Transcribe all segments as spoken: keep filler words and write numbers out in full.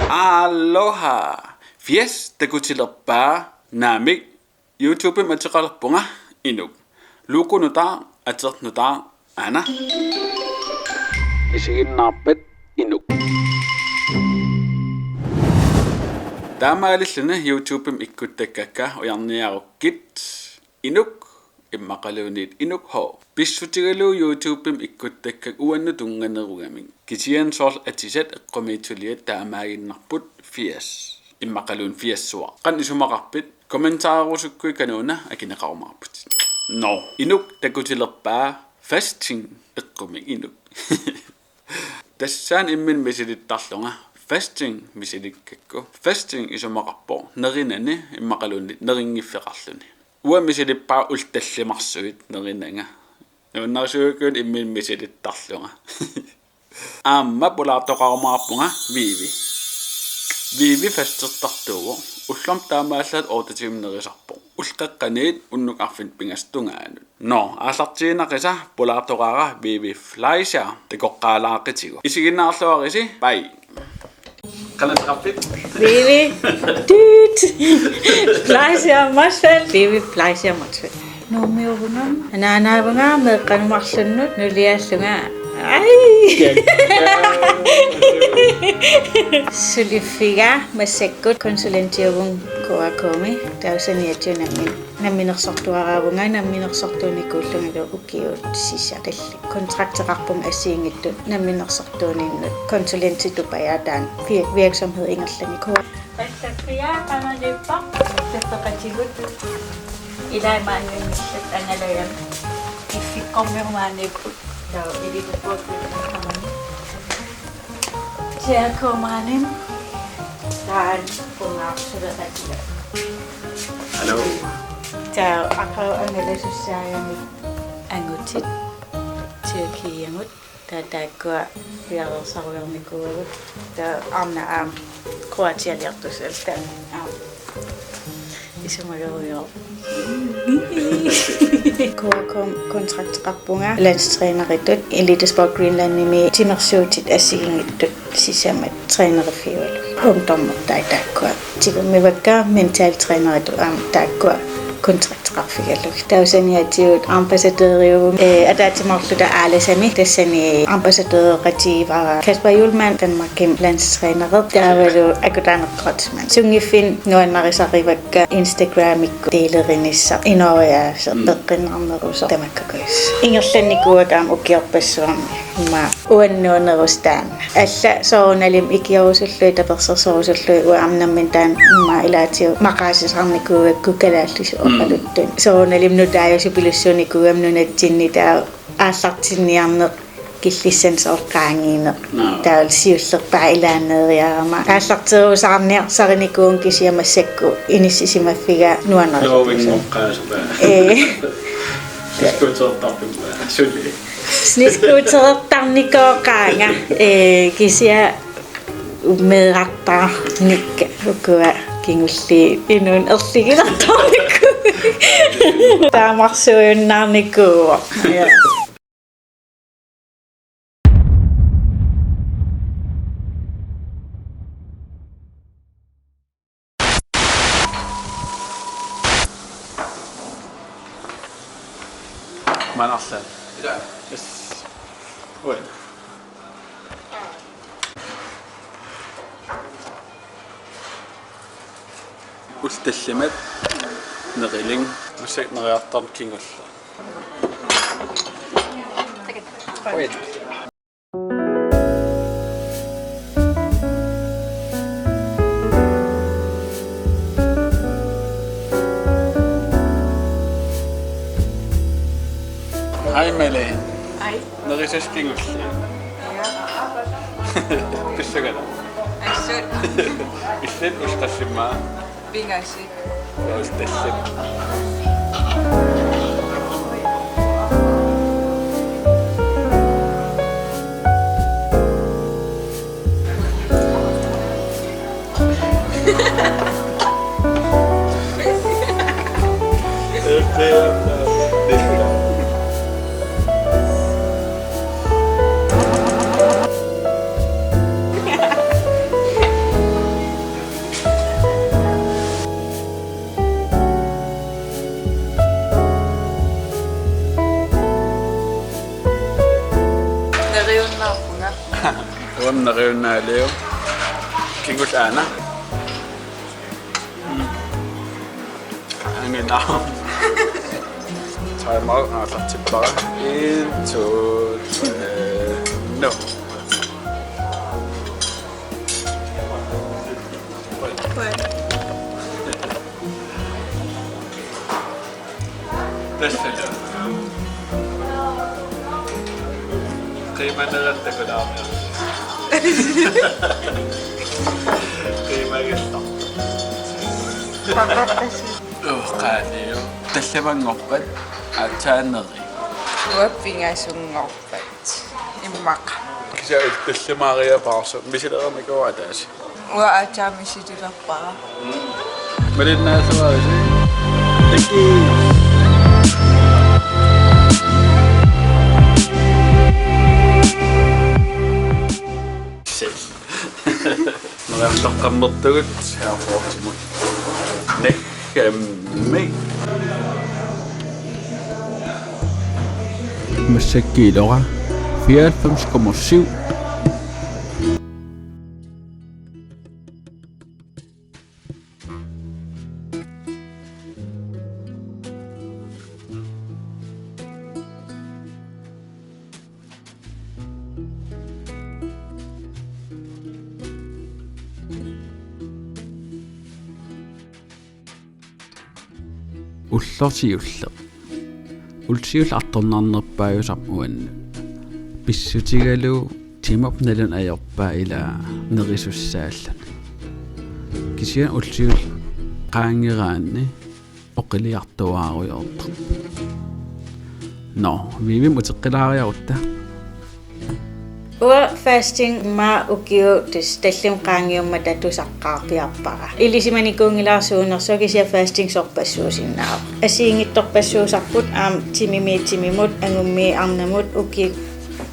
Aloha! Fias takutilerpaa naamik. YouTube-imi ateqalerpunga Inuk. Luuku nutaaq, ateq nutaaq, aana. Isiginnaarpat Inuk. Taamaalilluni YouTube-imi ikkuttakkakka ujarniarukkit Inuk immaqaluunniit Inuk H. Pissutigalugu YouTube-imi ikkuttakkakka uannut tunnganerugamik. Kisianni soorlu atisat eqqumiitsuliat taamaaginnarput fias. Immaqaluunniit fiassuaq. Qanoq isumaqarpit? Kommentarerusukkuit kanuuna akineqarumaarputit. Nå, Inuk takutilerpaa fasting eqqumik Inuk. Tassaana imminut misilittarlunga fasting misilikkakku. Fasting isumaqarpoq nerinani immaqaluunniit nerinngiffeqarluni. Uanga misilippara ullut tallimarsuit nerinanga. Nuannarisuugukkit imminut misilittarlunga. Aamma pulaartoqarumaarpunga Vivi. Vivi fastertartuuvoq. Ullormut taamaallaat otte timer nerisarpoq. Ullut qeqqaniit unnuk arfineq-pingasut tungaanut. Nå, aallartiinnaqisa pulaartoqaara Vivi Fleischer takoqqaalaaqitigu. Isiginnaarluarisi, bye. Qanoq ateqarpit? Vivi. Dude. Fleischer Motzfeldt. Vivi Fleischer Motzfeldt. Nuummiuvunga. Anaanaavunga meeqqanut marlunnut nuliaallunga. Ai. Suliffiga massakkut konsulentiuvunga K A K-mi. Tassa niogtyve nammin-, namminersortuaraavunga, namminersortuunikuullungalu ukiut sisamat. Kontrakteqarpunga assigiinngitsut namminersortuuninnut konsulentitut pajaataanut vi-, virksomhed ingerlanikuuvoq. Tassakkia qangalippa tassaqatigut ilai maaniinnissat angalagami. Iffikkormiumaaniipput. Tau ilippuakkuutamani. Siakuumaanim taan pungaarsuleqatiga. Hallo. Tau aqagu angalasussaagami angutit Tyrkiamut. Taava taakkua piareersarujornikuuagut. Taava arnaq aamma Kroatialiartussaalluta. Aamma. Isumageriaruk. K A K-mi kontrakteqarpunga landstrænerittut Elite Sport Greenlandimi timersuutit assigiinngitsut sisamat træneriffigalugu. Ungdommertai taakkua. Tigummivakka mentaltræneritut aamma taakkua kontrakteqarfigalugit. Tassa niogtyve ambassadøriuvunga, eh, ataatsimoorluta Aalasami, tassani ambassadøreqatigiivara Kasper Hjulmand, Danmarkimi landstræneri, taavalu Akutaaneq Kreutzmann. Sunngiffinni nuannarisarivakka Instagramikkut deelerinissaq, inooriaaseq, mm, peqqinnarnerusoq tamakkukujussaq. Ingerlannikuuakka aamma ukiorpassuarni. Immaqa uannut nuannerusut taanna. Alla soorunalimi ikiorusullugit, tapersersorusullugit, uanga aamma nammineq taanna immaqa ilaatigut maqaasisarnikuugakku kalaallisut, mm, oqaluttunik. Soorunalimi nutaajusupilussuunikuugami nunatsinni, taava aallartinniarneq killissanik soorlu qaangiineq. Naa. Taavalu siullerpaaq ilaaneeriarama. Aallarterusaarniarsarinikuuvunga kisianni massakkut inissisimaffiga nuannerusutut. Lovingoqqaasupaa. Ee. Snescootertarpippa. Suli. Snescootertarnikooqaanga, ee, kisianni meerartarnikka ukua kingulliit inuuneq erligilertarnikuupput. Taamarsuujunnaarnikuuvoq. Ja. Maanna arlaat. Yes. Ui. Ullut tallimat neriling. Massakkut neriartarneq kingulleq. Ui. Hej, Melle. Hej. Nerisassat kingulleq. Ja. Pissangavit? Assut. Illit ullut qassit immaqa? Pingasut. Ullut tallimat. Naalio. Kingulleq aana. Angina. Time out, aallartippara. En, to, tre, nu. Tassalu. Qiimanerat takulaarniarsi. Qiimagallarpoq. Uhu, qaaniu. Tallamanngorpat aatsaanneri. Uanga pingasunngorpat. Immaqa. Kisianni tallamariapaarsoq misileramikku ataasi. Uanga aatsaat misililerpara. Malinnaasuarisi. Taki. Neriartoqqammertugut airportimut. Nakkammi. Massakkut ilora fireoghalvfems komma syv. Ulloq siulleq. Ulloq siulleq artornarnerpaajusarpoq uannut. Pissutigalugu timip nalun ajorpaa ilaa nerisussaalluni. Kisianni ulloq siulleq qaanngeraanni oqiliartuaarujoortoq. Nå, Vivi, uteqqilaariarutta. Uanga fasting immaqa ukiut tassa tallimat qaangiummata tusaqqaarpiarpara. Ilisimanikuunngilara suunersoq, kisianni fasting sorpassuusinnaavoq. Assigiinngitsorpassuusarput aamma timimiit timimut, angummiit arnamut ukiut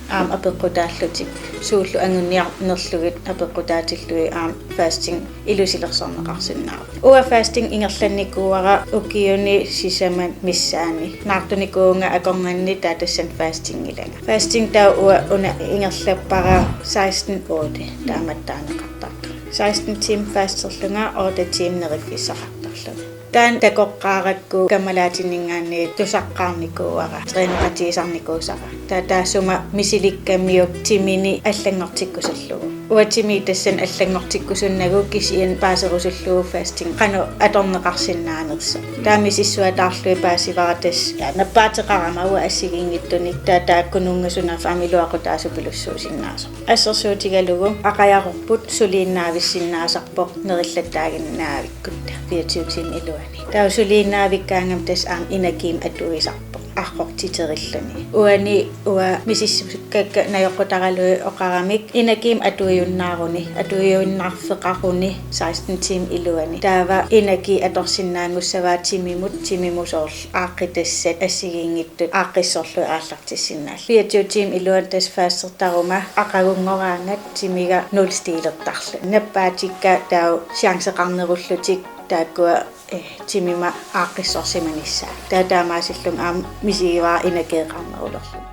aamma apeqqutaallutik. Suullu anguniarnerlugit apeqqutaatillugit aamma fasting ilusilersorneqarsinnaavoq. Uanga fasting ingerlannikuuara ukiuni sisamat missaanni. Naartunikuuvunga akornanni taava tassani fastingilanga. Fasting taava uanga una ingerlappara seksten otte taamaattaaneqartartoq. Seksten timer fasterlunga, otte timer neriffissaqartarlunga. Taanna takoqqaarakku kammalaatinninngaanniit tusaqqaarnikuuara, træneqatigisarnikuusara. Taava taassuma misilikkamiuk timini allanngortikkusullugu. Uanga timi tassani allanngortikkusunnagu kisianni paaserusullugu fasting qanoq atorneqarsinnaanersoq. Taava misissuataarlugit paasivara tassa, ja, nappaateqarama uanga assigiinngitsunik, taava taakkununnga sunaaffa aamma iluaqutaasupilussuusinnaasoq. Assersuutigalugu aqajarorput suliinnaavissinnaasarpoq nerillattaaginnaavikkutta fireogtyve timer iluani. Taava suliinnaavikkaangama tassa aamma energimik atuisarpoq arrortiterilluni. Uani uanga misissukkakka najoqqutaralugit oqaramik energimik atuijunnaaruni, atuijunnaarfeqaruni seksten timer iluani. Taava energi atorsinnaanngussavaa timimut, timimut soorlu aaqqitassat assigiinngitsut aaqqissorlugit aallartissinnaallutik. Fireogtyve timer iluani tassa fastertaruma aqagunngoraangat timiga nulstillertarluni. Nappaatikka taava chanceqarnerullutik taakkua, eh, timima aaqqissorsimanissaat. Taava taamaasillunga aamma misigivara energieqarnerulerlunga.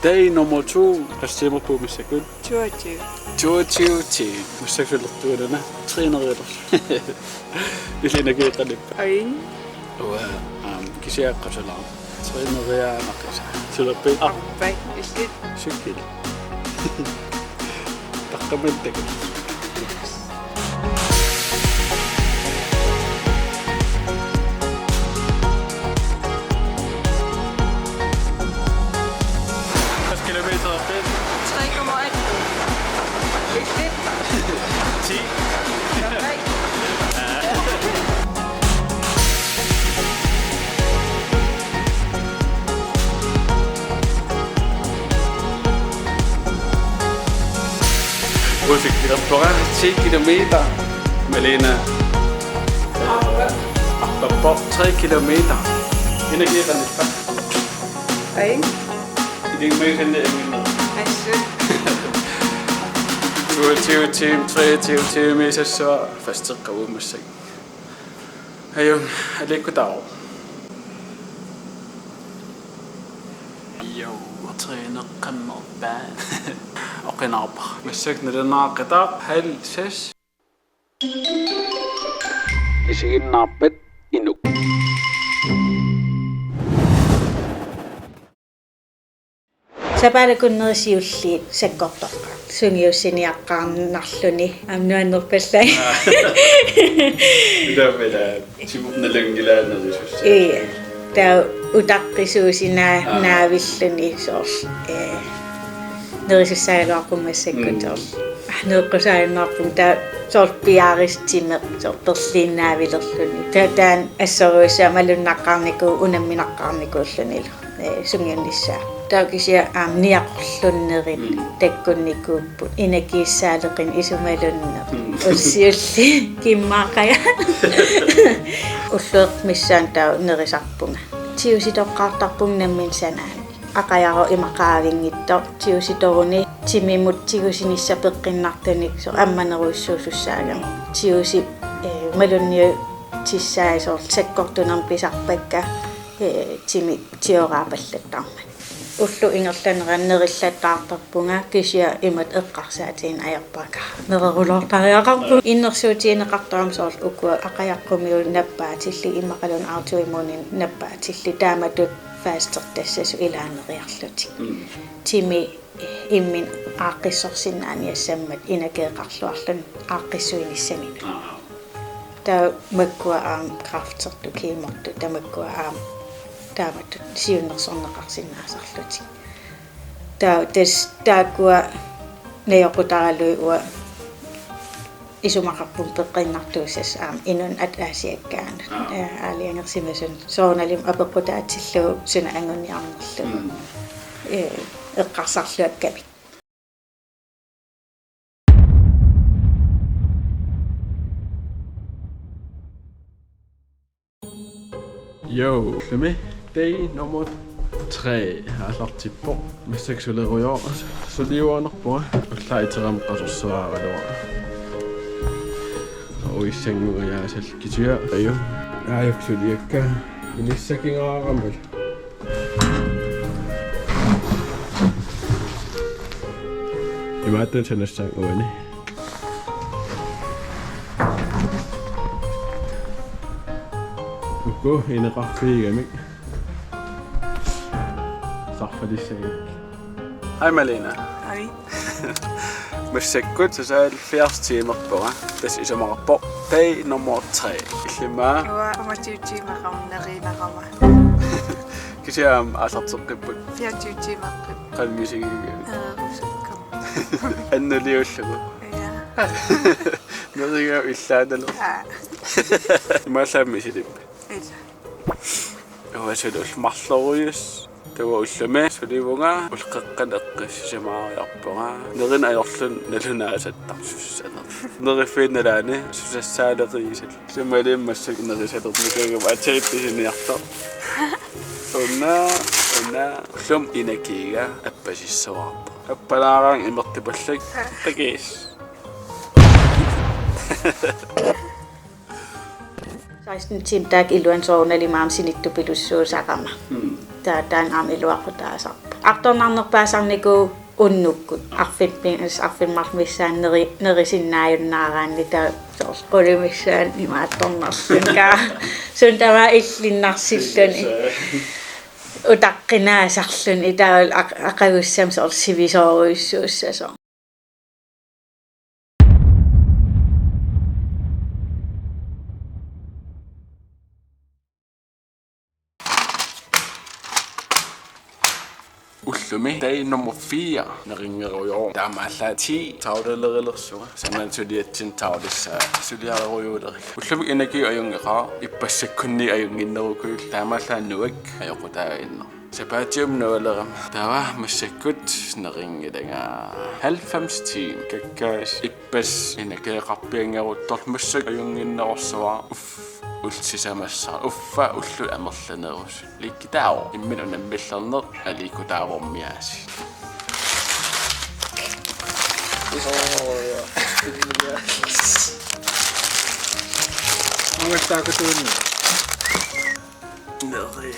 Dag nummer to, qassit timerput massakkut? Toogtyve. Toogtyve timer. Massakkut siullertut una trænerilerlunga. Illit energieqanippa? Ain. Uanga, aamma, kisianni qasulaarpoq. Træneriaanaqisa. Silerpit? Arpai, illit? Cykel. Taqqamani takuss. Tres kilometer. Tre komma et. Ti. Uifikkilerpara ti kilometer. Malene. Arpappoq tre kilometer. Energieqanippa? Ain. Ilingimagisannik angineq. Assut. Toogtyve timer, treogtyve timer, sassua fasteqqavugut massakkut. Aajuna, aliikkutaavoq. Jo. Træneqqammerpaat. Oqinarpa. Massakkut nalunaaqutaq halv seks. Isiginnaarpat inuk. Sapaatip akunneri siulliit sakkortoqqaartut. Sungiussiniaqqaarnarluni. Aamma nuannerpallaaq. Ila, ila. Timip nalunngilaat nerisussaa. Ii. Taava utaqqisuusinaa-, Aa. naavilluni soorlu. Ee, nerisussaagaluarpunga massakkut Mm. soorlu. Ah, neqqusaajunnarpunga taava soorlu piaarissutimeq soorlu perliinnaavilerluni. Taava taanna assorujussuaq malunnaqqaarnikuuvoq unamminaqqaarnikuullunilu. Ee, sungiunnissaa. Taava kisianni aamma niaqorlunnerit Mm. takkunnikuupput. Energiissaaleqineq isumalunneq. Mm. Ussiulli kimmaaqaja. Ulluinnarni missaani taava nerisarpunga. Tigusitoqqaartarpunga nammineq sanaani. Aqajarooq ima qaavinngitsoq. Tigusitoruni timimut tigusinissaq peqqinnartunik soorlu ammanerujussuusussaagami. Tigusi, ee, malunniutissaat soorlu sakkortunermik pisarpakka. Ee, timi tioraapallattarmat. Ullup ingerlanerani nerillattaartarpunga kisianni imatut eqqarsaatigineq ajorpakka. Nereruloortariaqarpunga. Innersuutigineqartarama soorlu ukua aqajaqqummiut nappaatillugit immaqaluunniit autoimmuninut nappaatillugit taamatut fastertassasut ilaaneriarlutik. Mm. Timi imminut aaqqissorsinnaaniassammat energieqarluarluni aaqqissuinissaminut. Aa. Taava makkua aamma kræftertut, kemortut, tamakkua aamma taamatut siunnersorneqarsinnaasarlutik. Taava tassa taakkua najoqqutaralugit uanga isumaqarpunga peqqinnartuussasoq aamma inunnut ataasiakkaanut. Aa. Ee, aalajangersimasunut. Soorunalimi apeqqutaatillugu suna anguniarnerlugu. Mm. Ee, eqqarsarluakkamik. Jo, ullumi. Dag nummer tre. Aallartippoq. Massakkut sulerujoor. Suliuaannarpunga. Ullaaq iterama qasorsuaraluara. Uissanngugajaasal kisianni. Ajo. Aajuku suliakka. Inissakingaarama. Imaattunik sanassaanga uani. Uku ineqarfigigamik. Sarfalissagik. Hej Malene. Hej. Massakkut tooghalvfjerds timerpunga. Tassa isumaqarpoq dag nummer tre. Illimmi? Uanga femogtyve timer qamneriinarama. Kisianni aallarteqqipput. Fireogtyve timer. Qanoq misigiga? Ee, usukkama. Annuliullugu. Ja. Neriga illaannalu. Aa. Imaallaat misilippit? Ila. Uanga suli ullut marlorujussat. Taava ullumi sulivunga ullut qeqqanut eqqissisimaariarpunga. Nerineq ajorluni nalunaasattarsussanersoq. Neriffiit nalaani susassaaleqigisat. Sumalimmi massakkut nerisalernikuugama ateip pisiniartoq. Una, una, ullumi energiiga appasissuarpoq. Appalaaraangat imertipallak. Takuss. Seksten timer taakku iluanni soorunalimi aamma sinittupilussuusarama. Mm. Taava taanna aamma iluaqutaasarpoq. Artornarnerpaasarnikuuvoq unnukkut. Arfimmi-, arfineq-marluk missaani neri-, nerisinnaajunnaaraanni taava soorlu qulit missaanni imaattornarluni. Suut tamaasa illinnarsilluni. Utaqqinaasarluni taavalu aq-, aqagussama soorlu sivisoorujussuussasoq. Ullumi dag nummer fire nerinngerujoor. Taamaallaat ti tavlelerilersunga. Sanaani suliatsinni tavlissaa suliarerujuulerit. Ullumi energi ajunngeqaaq, ippassakkunni ajunnginnerukkit, taamaallaat nuak ajoqutaaginnarpoq. Sapaatiummi nualerama. Taava massakkut nerinngilanga. Halvfems timer. Kakkaas ippassaq energieqarpianngeruttorlu massakkut ajunnginnerussuara. Uff, ullut sisamassaat. Uffa ullut amerlanerusut. Liikitaavoq. Imminut unammillerneq aliikkutaavormiaasiit. Angastaakatuunni. Neri.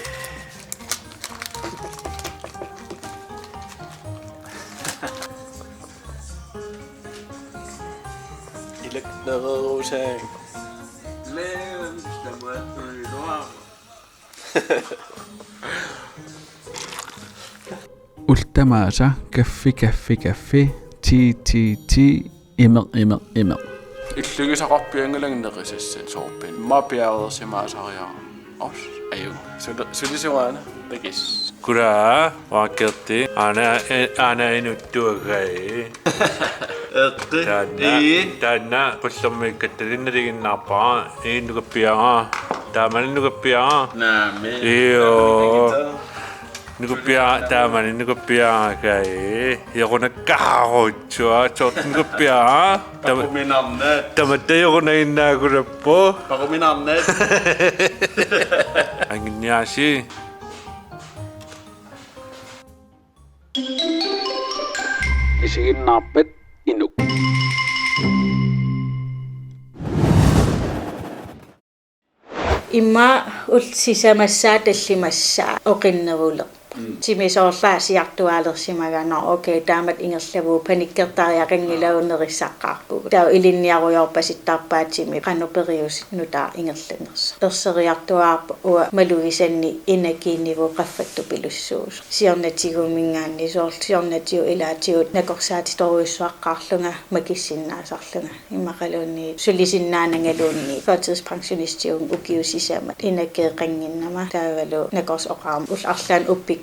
Lek nererusaang. Ullut tamaasa kaffi, kaffi, kaffi, ti, ti, ti, imeq, imeq, imeq. Illugisaqarpianngilanga nerisassat soorpiaq. Immaqa piareersimaasariaqarpoq. Os, aju. Suli-, sulisugaana. Takis. Kura, vaakkerti. Aana, e-, aana inuttuagai. Eqqi. Taanna, ii. Taanna, qullermiikkattalinnaliginnaarpara. Ii, nukappiaraa. Taamani nukappiaraa. Naamik. Io. Nukappiaraa, taamani nukappiaraa kai. Iorunakkaarutsuaq, soorlu nukappiaraa. Tam-, paquminarnat. Tamatta iorunaaginnaakulappoq. Paquminarnat. Anginniaasi. Isiginnaarpat inuk. Immaqa ullut sisamassaat tallimassaat oqinnerulerpoq. Mm. Timi soorlu aasiartuaalersimagami, nå, okay, taamatut ingerlavugut, panikkertariaqanngilagut nerissaqqaarpugut. Taava ilinniarujoorpasittarpaa timi qanoq periuseq nutaaq ingerlanersoq. Erseriartuaarpoq uanga malugisanni energiiniveau qaffattupilussuusoq. Siornatiguminngaanniit soorlu siornatigut ilaatigut nakorsaatitorujussuaqqaarlunga makissinnaasarlunga. Immaqaluunniit sulisinnaanangaluunniit førtidspensionistiuvunga ukiut sisamat energieqannginnama taavalu nakorsat oqarmata ullut arlaanni uppikkuit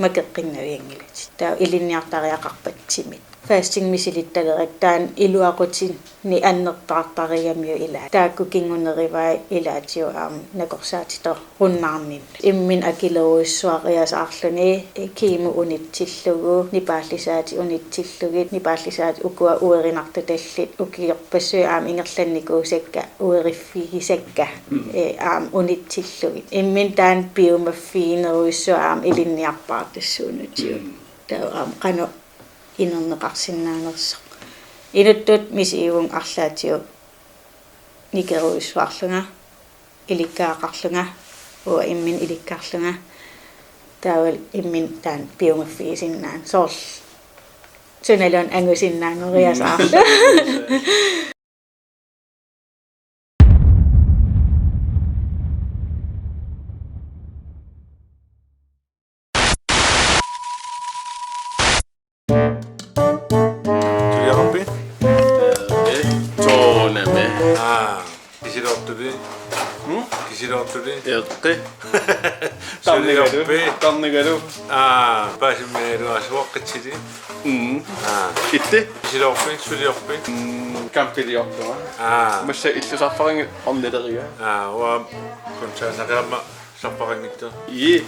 makeqqinnavianngilatit. Taava ilinniartariaqarpat timit. Fasting misilittalerakku taanna iluaqutini annertaartarigamiuk ilaat. Taakku kingunerivai ilaatigut aamma nakorsaatito- runnaarninnut. Imminut akilerujussuariasaarluni, kemo unitsillugu, nipaallisaatit unitsillugit, nipaallisaatit ukua uerinartutallit, ukiorpassuit aamma ingerlannikuusakka, ueriffigisakka, mm, eh, aamma unitsillugit. Imminut taanna piumaffiginerujussuaq aamma ilinniarpara tassuunatigut. Mm. Taava aamma qanoq inerneqarsinnaanersoq. Inuttut misigivunga arlaatigut nikerujussuarlunga, ilikkagaqarlunga, uanga imminut ilikkarlunga, taavalu imminut taanna piumaffigisinnaan-, soorlu sunaluunniit angusinnaaneriasaarlunga. Suliaqarpit? Ee, soorunami. Aa, kisiloortuli? Hmm? Kisiloortuli? Eqqi. Tarnigalu. Suliorpit? Tarnigalu. Aa, paasimmigaluarsuaq qitsili. Mm. Aa. Itti? Kisiloorpit, suliorpit? Mm, kampiliortunga. Aa. Massa illu sarfaqanngitsoq ornileriga. Aa, uanga kunsaannaqiamma sarfaqanngitsoq. Ii.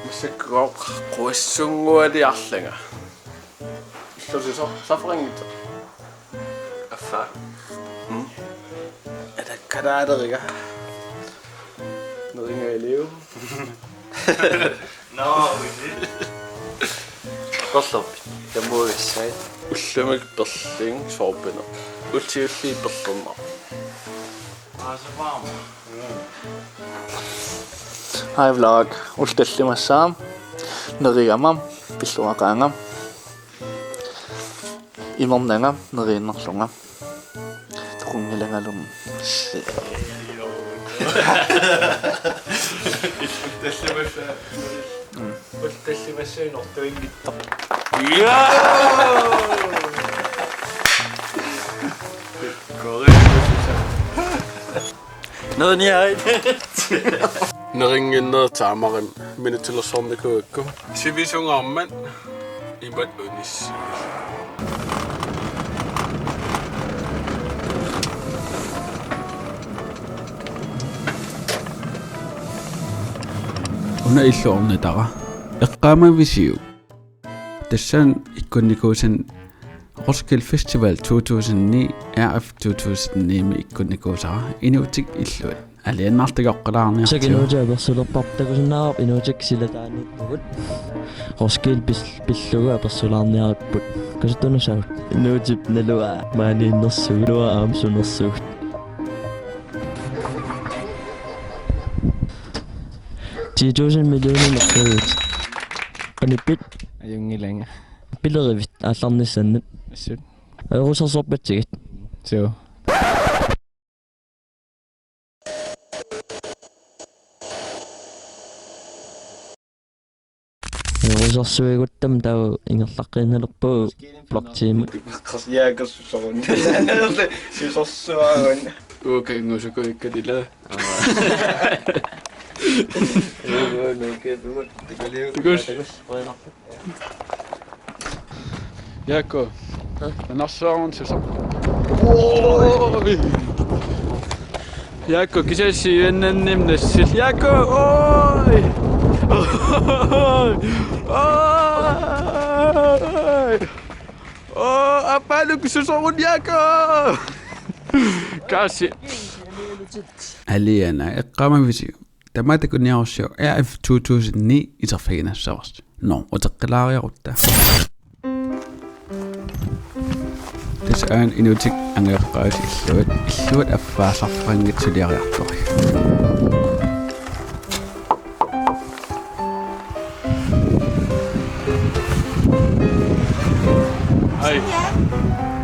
Massakkut quassunngualiarlanga. Illusi sar-, sarfaqanngitsoq. Affaa. Mm. Atakkalaaleriga. Neringailiu. Nå, okay. Perlerpit? Tamuagassaat. Ullumikkut perlin soorpineq. Utsiulli perlerneq. Aa, så varm. Hej vlog. Ullut tallimassaat nerigama, pillugaqaanga. Imernanga neriinnarlunga. Toqunngilangalu. Mm. Ullut tallimassaat nortuinngitsoq. Ja! Nerinnginnera taamaarimmat minutsilorsornikuugakku. Sivisungaarmat imatut unissi. Una illu ornitara. Eqqaamavisiuk? Tassani ikkunnikuusani Roskilde Festival to tusind ni, R F to tusind ni-mi ikkunnikuusara inuutikka illuat. Alianaartigoqqalaarniartigu. Tassa inuutit apersulerpar-, takusinnaavarput inuutikka silataaniippugut. Roskilde pil-, pillugu apersulaarniaripput. Qasuttunusagut. Inuutip nalua maaniinnersugut. Nalua aamma sunersugut. Ti tusind millioner nersugut. Qanippit? Ajunngilanga. Pilerivit aallarnissannut? Sut. Ajoqusersorpatsigit. Suu. Ajoqusersuigutta taava ingerlaqqiinnalerpugut bloktiimut. Qasiaakassusoqun. Sisorsuagun. Uakanngusukkuikkalila. Tukus. Jaakko. Hæ? Anarsuarun susoq. Oi! Jaakko, kisianni siuannannim nassil. Jaakko, oi! Oi! Oi! Oi, appaaluk susorun, Jaakko! Kaasi. Aliana, eqqaamavisiuk. Tamatta kuniarussiuk R F to tusind ni iserfiginassavarsi. Nå, uteqqilaariarutta. Tassa aana inuutik angajoqqaavisi illuat, illuat affaa sarfanngitsialiariartoq. Ai.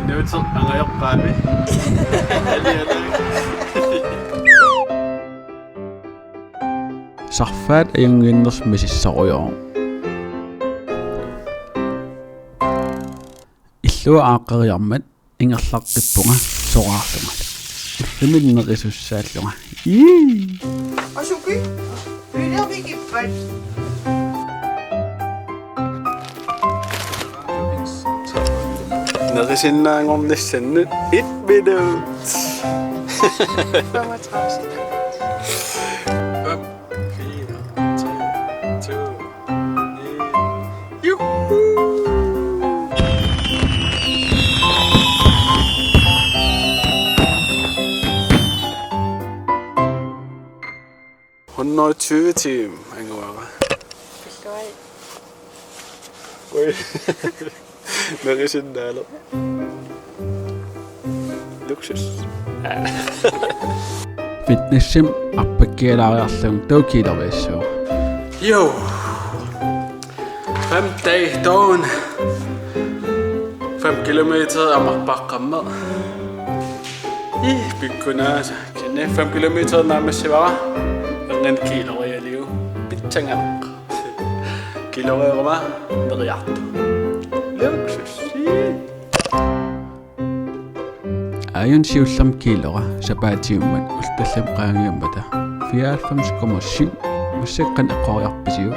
Inuutik angajoqqaavi. Sarfaat ajunnginnersi misissorujoor. Illua aaqqeriarmat ingerlaqqippunga soraarlunga. Illuminneq isussaallunga. Ii! Asuki, ylervikippat. Nerisinnaanngornissannut et minut. Femogtredive sekund. Fem, fire, tre, to, en. Juhu! Hundrede og tyve timer, anguara. Ui. Nerisinnaaleq. Luksus. Fitnessimik arpakkialaariarlugu taava kiiloriassuugut. Jo. Fem dage dagen. Fem kilometer aamma paqqamma. Ih, pikkunaasa. Kisianni fem kilometer naammassivara. Erngin kiilorialiu. Pitsannganaq. Kiiloriaruma neriartoq. Luksus. Aajuna siullermik kiilora sapaatiummat ullut tallimat qaangiummata fireoghalvfems komma syv. Massakkut qanoq eqqoriarpisiuk?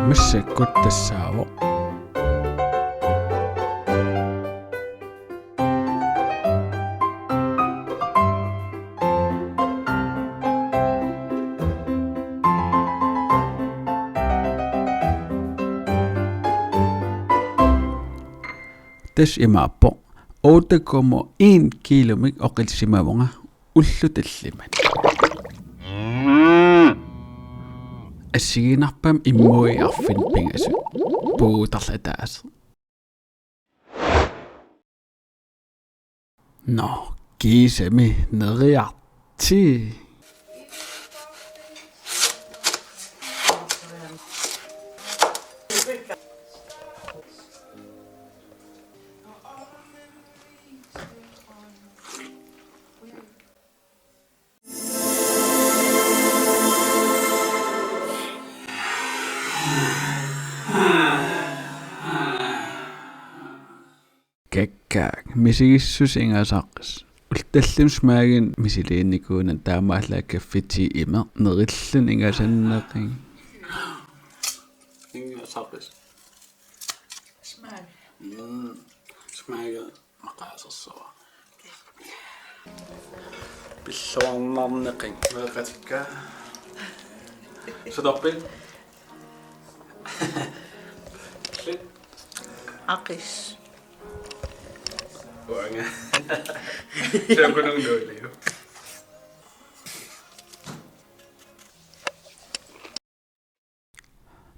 Massakkut tassaavoq. Tassa imaappoq otte komma en kilomik oqilsimavunga ullut tallimat. Assigiinnarpaa immuiarfin pingasut puutarlataaseq. Nå, kiisami neriarti. Kakkaak, misigissuseq ingasaqqis. Ullut tallimat smagini misiliinikuunani taamaallaat kaffi ti imeq nerilluni ingasanneqigit. Ingasaqqis. Smag. Mm, smag. Maqaasersuaq. Pilluarnarneqigit. Meeqqatikka. Sutorpit? Aqis. Uanga. Siakunung nuuliu.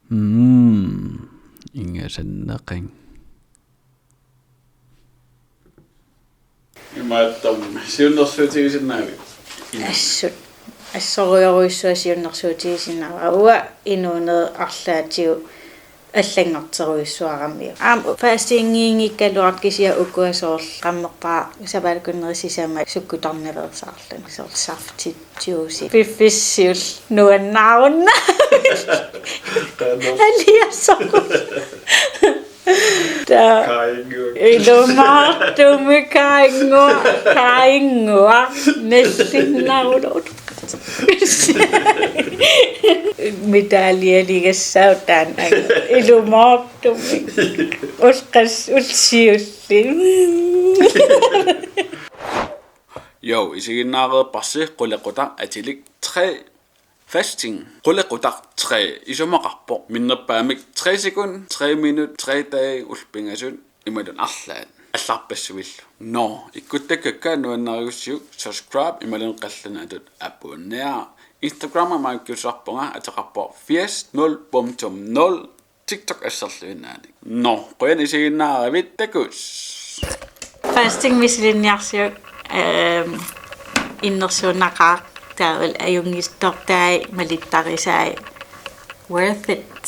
Mm, ingasanneqigit. Imaattoq siunnersuutigisinnaavit? Assut. Assorujorujussuaq siunnersuutigisinnaavara, uanga inuuneq arlaatigut allanngorterujussuaramiuk. Aamma fastingiinngikkaluartoq kisianni ukua soorlu qammerpaa sapaatip akunneri sisamat sukkutorniveersaarluni, soorlu saftit, juicit. Piffissaq siulleq nuannaarunnaarlugu. Aliasoq. Taa. Kaingu. Ilumoortumik kaingu. Kaingu. Nallinnarulooq. Medaljealigassaaq taanna. Ilumoortumik. Ulqas ulsiulli. Jo, isiginnaareerparsi qulequtaq atilik tre. Fasting. Qulequtaq tre isumaqarpoq minnerpaamik tre sekund, tre minut, tre dage, ullut pingasut imaluunniit arlaat allarpassuillu. Nå, ikkuttakkakka nuannarigussiuk subscribe imaluunniit qallunaatut abonner. Instagram maakkiussarpunga, ateqarpoq firs nul punktum nul. TikTok asserluinnaanik. Nå, qujan isiginnaaravit, takuss. Fasting misilinniarsiuk, ehm, innersuunnaqaaq, taavalu ajunngitsortai, malittarisai. Worth it.